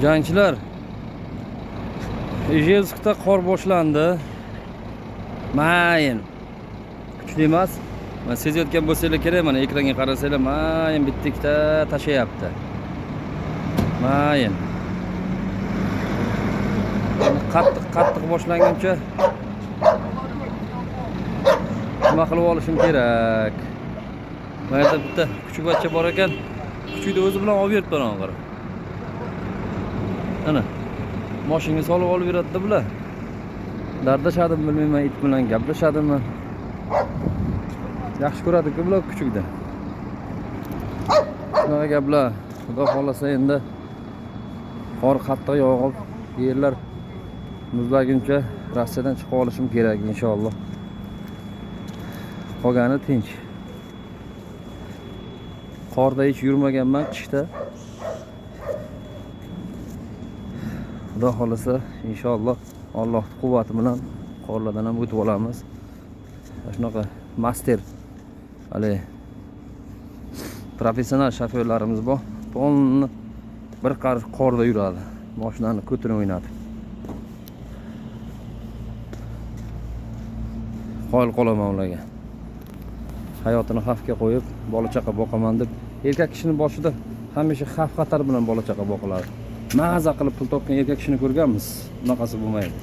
Jangchilar, Ijevskda qor boshlandi. Mayin. Kuchli emas. Mana sezayotgan bo'lsanglar kerak, mana ekranga qarasanglar, mayin bitta ikkita tashlayapti. Mayin. Qattiq qattiq boshlanguncha nima qilib olishim kerak. Mana yerda bitta kuchukbachcha bor ekan. Kuchukni o'zi bilan olib yuribdi ana qara. Ana. Moshinga solib olib yuradida bular. Dardlashadimi bilmayman, it bilan gaplashadimi. Yaxshi ko'radi-ku bular kuchukni. Shunaqa gaplar. Xudo xohlasa endi qor qattiq yog'ib, yerlar muzlaguncha Rossiyadan chiqib olishim kerak inshaalloh. Qolgani tinch. Qorda hech yurmaganman qishda. Xudo xohlasa inshaalloh Allohning quvvati bilan qorlardan ham o'tib olamiz. Shunaqa master hali professional shofyorlarimiz bor. Полный bir qarish qorda yuradi. Mashinani ko'tini o'ynatib. Qoyil qolaman ularga. Hayotini xavfga qo'yib, bola chaqa boqaman deb erkak kishining boshida hamisha xavf xatar bilan bola chaqa boqiladi. Maza qilib pul topgan erkak kishini ko'rganmiz. Bunaqasi bo'lmaydi.